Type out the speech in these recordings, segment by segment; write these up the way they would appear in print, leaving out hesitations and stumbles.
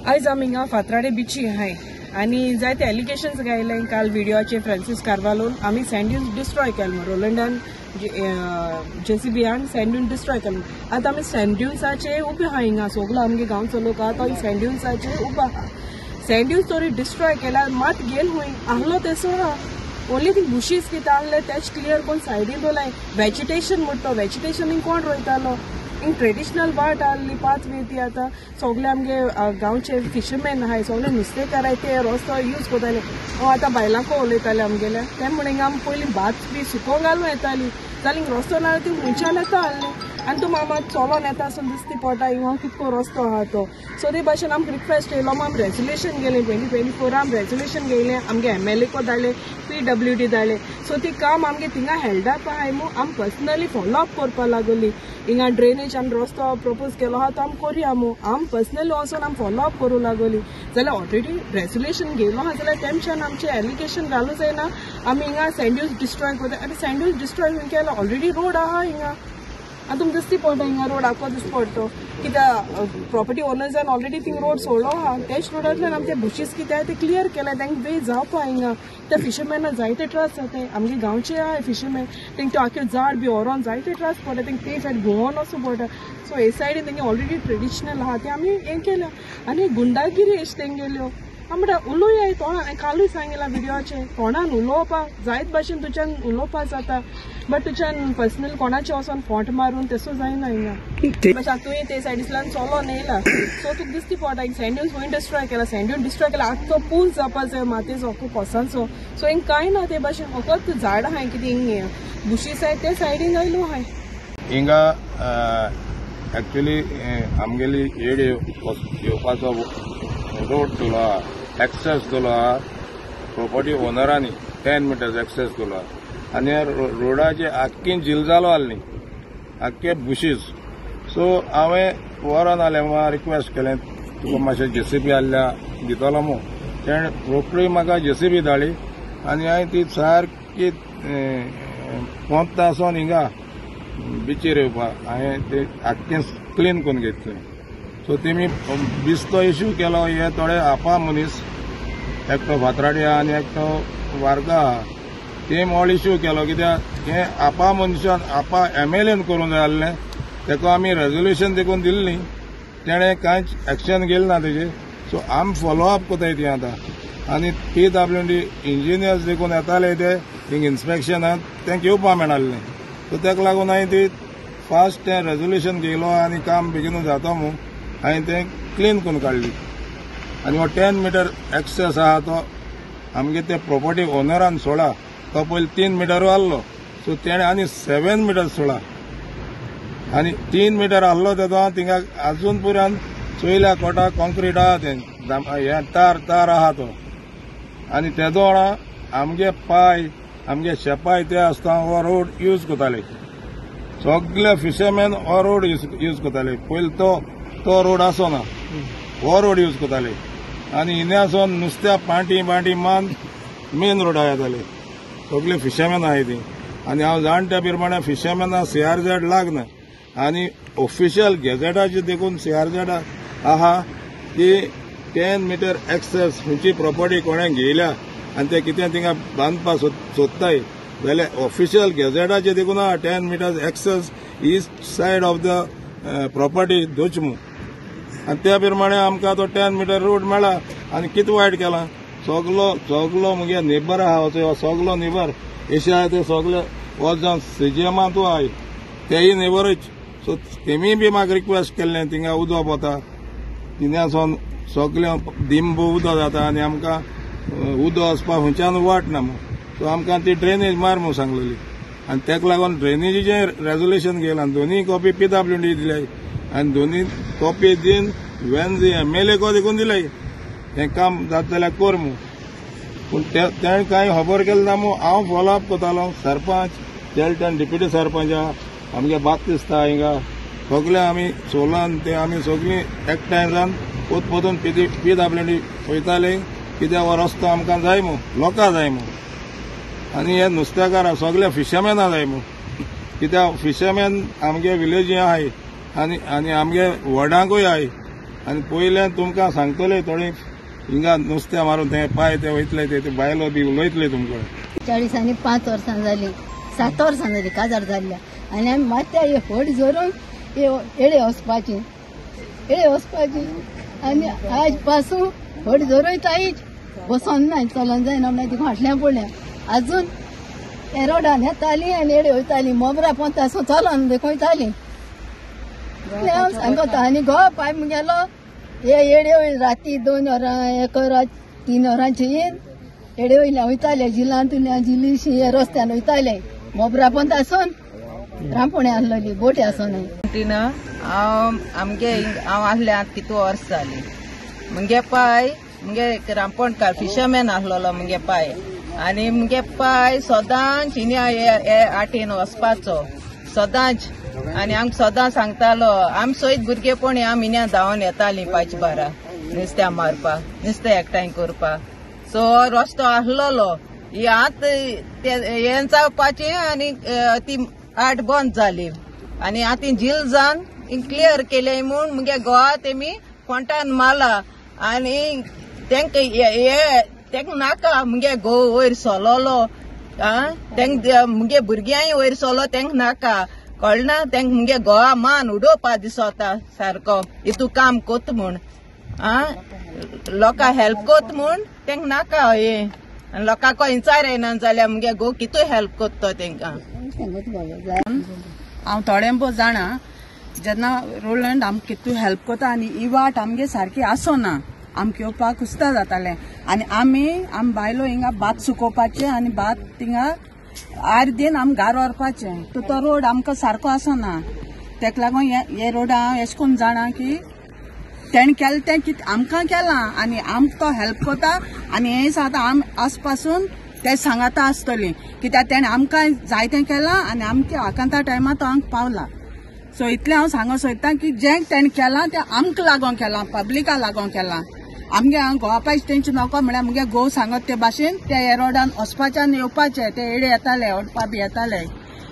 आयज आमी हिंगा फातराडे बिची आहाय आनी जायते एलिगेशन्स गायले काल व्हिडियोचे फ्रांसीस कार्वालोन आमी सँड ड्यून्स डिस्ट्रॉय केले म्हूण रोलंडान जेसीबीयान सँड ड्यून डिस्ट्रॉय केले. आतां आमी सँड ड्यून्साचे उबे आहा हिंगा, सगलो आमगे गांवचो लोक आहा तो सँड ड्यून्साचे उबो आहा. सँड ड्यून्स तरी डिस्ट्रॉय केला मात गेल हुंय आहलो तेसो आहा. ओन्ली ती बुशीस कितें आहले तेच क्लियर करून सायडीन दवरलाय. वेजिटेशन म्हणटा तो वेजिटेशन हिंग कोण रोयतालो? हिंग ट्रेडिशनल वाट आहली पाथ वे ती. आतां सगळे आमगे गांवचे फिशरमॅन आहाय, सगळे नुस्तेकार आहाय, ते रस्तो यूज करताले. हांव आतां बायलांको उलयताले आमगेले, ते म्हण हिंगा आमी पयलीं भात बी सुकोवंक घालूं येताली, जाल्यार हिंग रस्तो ना ती खंयच्यान येता आहली आनी तूं मामा चलोन येता आसून दिसती पडटा हिंगा कितको रस्तो आहा तो. सो ते भाशेन आमकां रिक्वेस्ट येयलो, आमी रेजोल्युशन गेलें 2024 आमी रेजोल्युशन घेयलें, आमगे एमएलए को धाडलें, PWD धाडलें. सो ती काम आमगे थिंगा हेल्ड अप आहाय मू आमी पर्सनली फॉलो अप करपा लागोली. हिंगा ड्रेनेज आमी रस्तो प्रपोज केलो आहा तो आमी करुया मू, आमी पर्सनली वचोन आमी फॉलो अप करूं लागोली. जाल्यार ऑलरेडी रेजोल्युशन घेयलो आहा जाल्यार तेमच्यान आमचें एलिगेशन घालूं जायना आमी हिंगा सँड ड्यून्स डिस्ट्रॉय करता. आनी सँड ड्यून्स डिस्ट्रॉय खंय केला? ऑलरेडी रोड आहा हिंगा. आतां तुमकां दिसती पडटा हिंगा रोड आखो दिसती पडटा कित्याक प्रॉपर्टी ओनर्सान ऑलरेडी थिंग रोड सोडलो आहा. तेच रोडांतल्यान आमचे बुशीस कितें आहा ते क्लियर केले, तांकां वे जावपा हिंगा. त्या फिशरमॅना जायते त्रास जाताय, आमगे गांवचे आहाय फिशरमॅन, तांकां त्यो आख्यो झाड बी व्हरोन जायते त्रास पडटा, तांकां ते सायड भोंवोन वचूं पडटा. सो हे सायडीन तेंगे ऑलरेडी ट्रेडिशनल आहा ते आमी हें केल्या. आनी गुंडागिरी अशें तेंगेल्यो आमी म्हणटा उलोवया तोंडान, कालूय सांगिलां व्हिडियोचेर, तोंडान उलोवपा जायत भाशेन तुज्यान उलोवपा जाता, बट तुज्यान पर्सनल कोणाचें वचोन फोंट मारून तेसो जायना हिंगा. मातशें तुवें ते सायडींतल्यान चलोन येयला सो तुका दिसती पडटा सँड ड्यून्स खंय डिस्ट्रॉय केला. सँड ड्यून डिस्ट्रॉय केला आख्खो पूल जावपा जाय मातयेचो आख्खो कोसांचो. सो हिंग कांय ना ते भाशेन, फकत झाड आहाय कितें हिंग बुशीस आहाय ते सायडीन घायलो आहाय. हिंगा एक्चुअली आमगेली येड येवपाचो रोड दिलो आहा, एक्सेस दिलो आहा प्रॉपर्टी ओनरांनी 10 मिटर्स एक्सेस दिलो आहा. आनी ह्या रोडाचे आख्खी झिलजालो आहली, आख्खे बुशीस. सो हांवें वरोन आलें म्हाका रिक्वेस्ट केलें तुका मातशें जेसीबी आहल्या दितलो मू, तेणें रोखडी म्हाका जेसीबी धाडली आनी हांवें ती सारकी पोंता आसोन हिंगा बिचीर येवपाक हांवें ते आख्खें क्लीन करून घेतलें. सो तेमी बिस्तो इश्यू केलो. हे थोडे आपा मनीस एकटो फातराडी आहा आनी एकटो वार्का आहा, तेमी ऑल इश्यू केलो कित्याक हें आपा मनशान आपा एमएलएन करूंक जाय आहलें, तेका आमी रेजोल्युशन देखून दिल्ली, तेणें कांयच एक्शन घेतलें ना तेजेर. सो आमी फॉलो अप कोताय ती आतां. आनी PWD engineers देखून येताले ते थिंग इन्स्पेक्शनाक तेंकां येवपा मेळनासलें. सो तेका लागून हांवें ती फास्ट तें रेजोल्युशन घेयलो आनी काम बेगीनूच जाता म्हूण हांवें तें क्लीन करून काडली. आनी हो 10 मिटर एक्सेस आहा तो आमगे ते प्रॉपर्टी ओनरान सोडा, तो पयलीं 3 मिटरू आहलो, सो तेणें आनी 7 मिटर सोडा आनी 3 मिटर आहलो तेजो थिंगा आजून पुरान चोयल्या कोटा कॉन्क्रीट आहा तें हें तार तार आहा तो. आनी तेजो आमगे पाय आमगे शेपाय ते आसता हो रोड यूज करताले, सगळे फिशरमॅन हो रोड यूज करताले. पयलीं तो रोड आसना, हो रोड यूज करताले आनी हिने आसोन नुस्त्या पांटी पांटी मान मेन रोडार येताले सगळे फिशरमॅन आहाय ती. आनी हांव जाण त्या प्रमाणे फिशरमॅना CRZ लागना आनी ऑफिशियल गॅझेटाचे देखून CRZ आहा ती 10 मिटर एक्सेस खंयची प्रॉपर्टी कोणें घेयल्या आनी ते कितें थिंगा बांदपाक सोदताय जाल्यार ऑफिशियल गॅझेटाचे देखून आहा 10 metres access east side of the property दोच मू. आनी त्या प्रमाणे आमकां तो 10 मिटर रोड मेळ्ळा. आनी कितें वायट केलां, सगलो सगलो मुगे नेबर आहा हो सगलो नेबर एशे आहा ते सगले वच जावन सीजीएमांतूय आहाय तेय नेबरूच. सो तेमी बी म्हाका रिक्वेस्ट केल्लें थिंगा उदक वता थिंगा सावन सगलें दिंब उदक जाता आनी आमकां उदक वचपाक खंयच्यान वाट ना म्हूण. सो आमकां ती ड्रेनेज मार म्हूण सांगलेली आनी तेका लागून ड्रेनेजीचें रेजोल्युशन घेयलां. दोनूय कॉपी PWD दिल्याय आनी दोनूय कॉपी दिवन वेन्झी एमएलए को देखून दिल्याय हें काम जाता जाल्यार कर म्हूण. पूण तेणें कांय खबर केलें ना म्हूण हांव फॉलो अप करतालो. सरपंच तेल डिप्युटी सरपंच आहा आमगे बाप्तिस्ता हिंगा सगळे आमी सोलान ते आमी सगळीं एकठांय जावन पोत पोतून PWD वयताले कित्याक हो रस्तो आमकां जाय म्हूण, लोकां जाय म्हूण. आनी हे नुस्तेकारां सगळे फिशरमॅनां जाय म्हूण, कित्याक फिशरमॅन आमगे विलेजी आहाय आनी आनी आमगे वडांकूय आहाय. आनी पयल्यान तुमकां सांगतले थोडे हिंगा नुस्तें मारून ते पांय ते वयतले ते बायलो बी उलयतले तुमकां. 40 आनी 5 वर्सां जाली, 7 वर्सां जाली काजार जाल्ल्या आनी आमी मात्या हे फट झरून येळे वचपाची, येळे वचपाची आनी आज पासून फट झरयतायच बसोन ना चलोन जायना म्हणल्यार ती फाटल्यान पडल्या. अजून हे रोडान येताली आनी येडे वयताली मोबरा पोंता आसून चलोन देखून वयताली हांव सांगता. आनी घोव पाय मुगेलो हे येडे राती 2 वरां 1 वरां 3 वरांचे येवन येडे वयल्यान वयताले जिलांतल्यान जिलीशी हे रस्त्यान वयताले मोबरा पोंता आसून रांपोणे आसलेली बोटी आसून. हांव आमगे हांव आसलें आतां कितू वर्स जाली. मुगे पाय मुगे रांपोणकार फिशरमॅन आसलेलो मुगे पाय आनी मुगे पाय सदांच हिन्या आटेन वचपाचो सदांच. आनी आमकां सदां सांगतालो आमी सयत भुरगेपणी आमी हिन्या धांवन येतालीं 5 बारा नुस्त्या मारपाक, नुस्तें एकठांय करपाक. सो रस्तो आसलेलो ही आतां हें जावपाचें आनी ती आट बंद जाली आनी आतां झील जावन क्लियर केलें म्हूण मुगे गोवा तेमी फोंटान मारला आनी तेंका हे तेंका नाका मुगे घोव वयर सोलोलो तेंका मुगे भुरग्यांय वयर सोलो तेंका नाका कळना. तेंका मुगे गोवा मान उडोवपा दिसता सारको हितू काम कोत म्हूण लोकां हेल्प कोत म्हूण तेंका नाका हें. आनी लोकांक इंचार येना जाल्यार मुगे घोव कितू हेल्प कोत्तो तेंकां. हांव थोडें भोव जाणा जेन्ना रोलंड आमकां कितू हेल्प कोता आनी ही वाट आमगे सारकी आसना आमकां येवपाक कुस्ता जातालें आनी आमी आम बायलो हिंगा भात सुकोवपाचें आनी भात थिंगा आर दिन आम घार व्हरपाचें. तो तो रोड आमकां सारको आसना तेका लागून हे रोड हांव एशें करून जाणा की तेणें केलें तें कितें आमकां केलां आनी आमकां तो हेल्प कोता आनी हें आतां आम आज पासून ते सांगाता आसतली कित्याक तेणें आमकां जायतें केलां आनी आमच्या आकांता टायमार तो आमकां पावला. सो इतलें हांव सांगूंक सोदता की जें तेणें केलां तें आमकां लागून केलां, पब्लिका लागून केलां. आमगे हांव गोवा तेंचे नको म्हळ्यार मुगे घोव सांगत ते भाशेन ते हे रोडान वचपाचें आनी येवपाचें ते येडे येताले ओडपा बी येताले.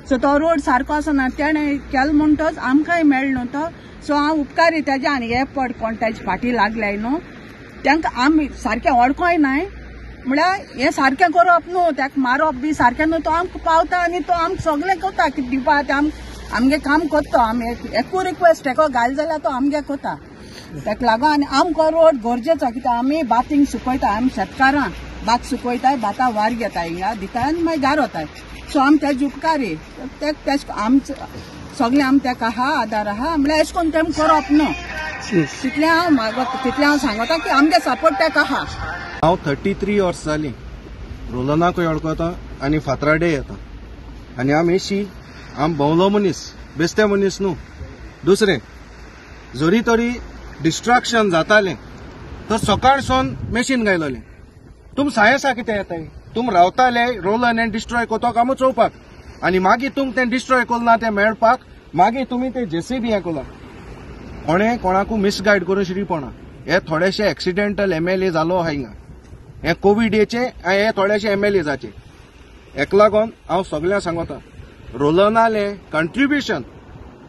सो तो रोड सारको आसना तेणें केलो म्हणटच आमकांय मेळ्ळो न्हू तो. सो हांव उपकारी तेजे आनी हे पड कोण तेजे फाटी लागले न्हू तांकां आमी सारकें वळखोय नाय म्हळ्यार हें सारकें करप न्हू ताका मारप बी सारकें न्हू. तो आमकां पावता आनी तो आमकां सगळें करता कितें दिवपा तें आमगे काम करता. आमी एकू रिक्वेस्ट तेका घाल जाल्यार तो आमगे करता तेका लागून. आनी आमकां रोड गरजेचो कित्याक आमी भात हिंग सुकयता, आमी शेतकारां भात सुकयताय, भाता वार घेता हिंगा दिताय आनी मागीर घार वताय. सो आमी तेजे उपकारी तेश आमचो सगळें आमी तेका आहा आदार आहा म्हळ्यार एशें करून तेम करप न्हू तितलें हांव मागता, तितलें हांव सांगता की आमगे सपोर्ट तेका आहा. हांव 33 वर्स जालीं रोलनाकूय वळखता आनी फातराडे येता आनी आम एशी आम भोंवलो मनीस, बेस्ते मनीस न्हू. दुसरें जरी तरी डिस्ट्रक्शन जातालें तर सकाळसून मशीन घायलोलें. तुम सायेसा कितें येताय, तुम रावताले रोलन हें डिस्ट्रॉय कोतो कामूच चोवपाक आनी मागीर तुम तें डिस्ट्रॉय कोरना तें मेळपाक मागीर तुमी तें जेसीबी हें कोला. कोणें कोणाकू मिसगायड करून श्रीपणा हे थोडेशे एक्सिडेंटल एमएलए जालो आहा हिंगा, हे कोविडेचे हे थोडेशे एमएलए जाचे. हेका लागून हांव सगळ्यांक सांगता रोलनालें contribution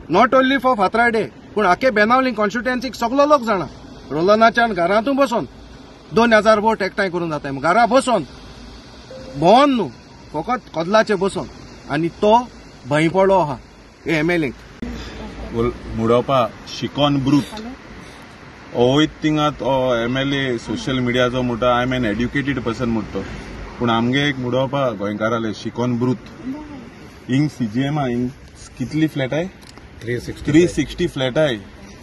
not only for Fatarade पूण आखे बेनावली कॉन्स्टिट्युएन्सीक सगलो लोक जाणा. रोलनाच्यान घरांतूय बसोन 2000 वोट एकठांय करून जाता घरा बसोन भोंवन न्हू फकत कदलाचे बसोन आनी तो भंय पडलो आहा हे एमएलए. मुडोपा शिकोन ब्रूत ओय थिंगा तो एमएलए सोशल मिडियाचो म्हणटा I am an educated person म्हणटा पूण आमगे एक मुडोपा गोंयकाराले शिकोन ब्रूत हिंग सीजीएमा हिंग कितली फ्लॅटाय 360 फ्लॅटाय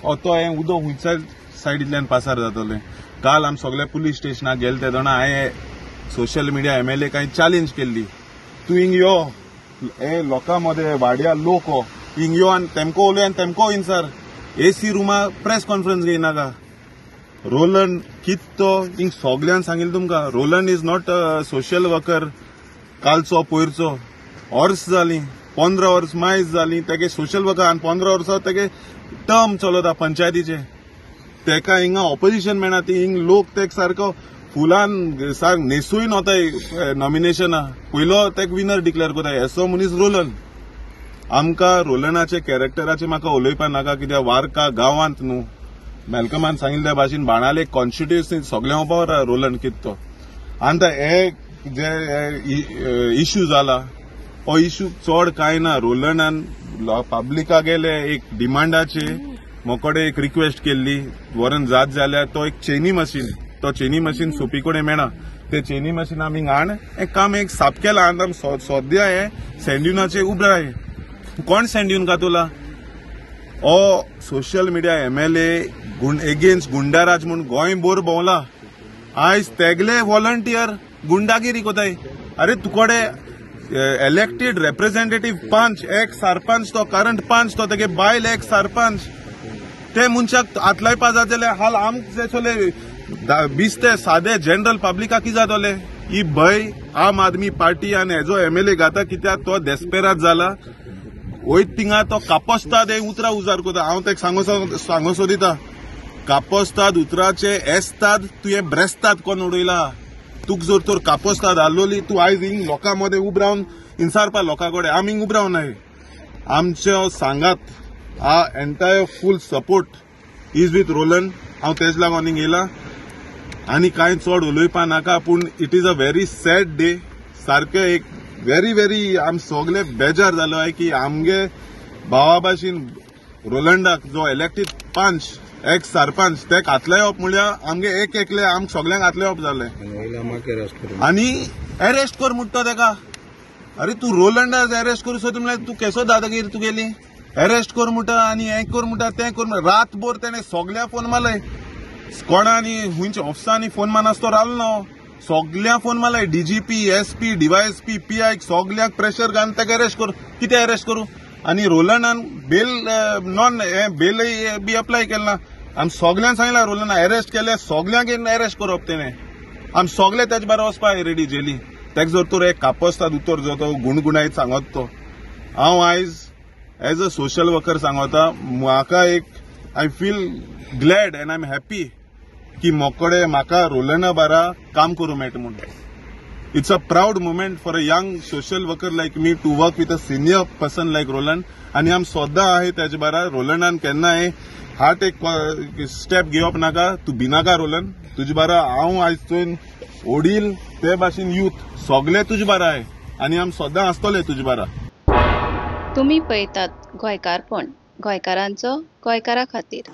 तो हें उदक खंयच्या सायडींतल्यान पासार जातलें. काल आमी सगळे पुलीस स्टेशनाक गेले ते जाणा हांवें सोशल मिडिया एमएलए कांय चॅलेंज केल्ली तूं हिंग यो हे लोकां मदें वाड्या लोक हो हिंग यो आनी तेमको उलय आनी तेमको हिंगसर AC Ruma press conference घेयनाका. Rolan कित तो हिंग सगळ्यान सांगिल्लें तुमकां Roland is not a social worker. कालचो पयरचो वर्स जालीं 15 वर्स मायज जालीं तेगे सोशल वर्कर आनी 15 वर्सां तेगे टर्म चलता पंचायतीचे. तेका हिंगा ऑपोजिशन मेळना ती हिंग लोक तेक सारको फुलान सारक न्हेसूय नोताय नॉमिनेशना पयलो तेक विनर डिक्लेअर कोताय एसो मनीस रोलन. आमकां रोलनाचे कॅरेक्टराचे म्हाका उलोवपा नाका कित्याक वार्का गांवांत न्हू मॅल्कमान सांगिल्ले त्या भाशेन बाणाले कॉन्स्टिट्युएन्सी सगळ्यां पावर रोलंड कितें तो. आनी हे जे इश्यू जाला हो इश्यू चड कांय ना. रोलंडान पब्लिका गेले एक डिमांडाचे मोकडे एक रिक्वेस्ट केल्ली वरण जात जाल्यार तो एक चेनी मशीन, तो चेनी मशीन सोपी कडेन मेळना, ते चेनी मशीन आमी हाण एक काम एक साप केला. आनी आमी सद्या हे सँड्युनाचे उबराय. कोण सँड्यून कातुला? हो social media MLA against goonda raj म्हूण गोंय बोर भोंवला. आयज तेगले व्हॉलंटियर गुंडागिरी कोताय. अरे तुकडे इलेक्टेड रेप्रेझेंटेटिव्ह पंच, एक सरपंच तो करंट पंच तो तेगे बायल एक सरपंच, ते मनशाक हात लायपा जात जाल्यार हाल आमचे चले 20 सादे जनरल पब्लिका कितें जातले? ही भंय आम आदमी पार्टी आनी हेजो एमएलए घाता कित्याक तो देस्पेरात जाला. वयत थिंगा तो कापोस्ताद हे उतरां उजार करता. हांव तेका सांगो सोदिता, कापोस्ताद उतराचे एस्ताद तुवें ब्रेस्ताद कोण उडयला. तुका जर तर कापोस्ताद आहलोली तूं आयज हिंग लोकां मदें उब रावन इन्सारपा लोकां कडेन आमी हिंग उब रावन नाय. आमचो सांगात आ entire full support is with Roland. हांव तेज लागून हिंग येयला आनी कांय चड उलोवपा नाका. पूण it is a very sad day. सारकें एक व्हेरी व्हेरी आम सगळे बेजार जालो आहे की आमगे भावा भाशेन रोलंडाक जो इलेक्टेड पंच एक सरपंच तेका हात लावप म्हळ्यार आमगे एक एकले आम सगळ्यांक हात लावप जालें. आनी अरेस्ट कर म्हणटा तेका. अरे तूं रोलंडाक अरेस्ट करूं सोद म्हणल्यार तूं केसो दादागिरी तुगेली? अरेस्ट कर म्हणटा आनी हें कर म्हणटा तें कर म्हणटा. रातभर तेणें सगळ्या फोन मारले कोणानी खंयच्या ऑफिसांनी फोन मारनासतो रावलो ना. सगळ्या फोन मारले डीजीपी, एसपी, डीवायएसपी, पीआय सगळ्यांक प्रेशर घालून तेका अरेस्ट करूं. कितें अरेस्ट करूं? आनी रोलंडान बेल नॉन बेलय बी अप्लाय केलें ना. आमी सगळ्यांक सांगला रोलंडान अरेस्ट केले सगळ्यांक अरेस्ट करप तेणें. आमी सगळे तेजे बारा वचपा रेडी जेली. तेका जर तर एक कापस्ताद उतर जो तो गुणगुणायत सांगत तो. हांव आयज एज अ सोशल वर्कर सांगता, म्हाका एक I feel glad and I am happy की मोकडे म्हाका रोलंडा बारा काम करूं मेळटा म्हूण. It's a proud moment for a young social worker like me to work with a senior person like Roland. आनी आम सद्दां आहे तेजे बारा. रोलंडान केन्नाय हार्ट एक स्टेप घेवप नाका. तूं भिनाका रोलंड, तुजे बारा हांव आयज चोयन ओडील ते भाशेन यूथ सगळे तुजे बारा आहे आनी आम सद्दां आसतले तुजे बारा. तुमी पळयतात गोंयकारपण, गोंयकारांचो गोंयकारा खातीर.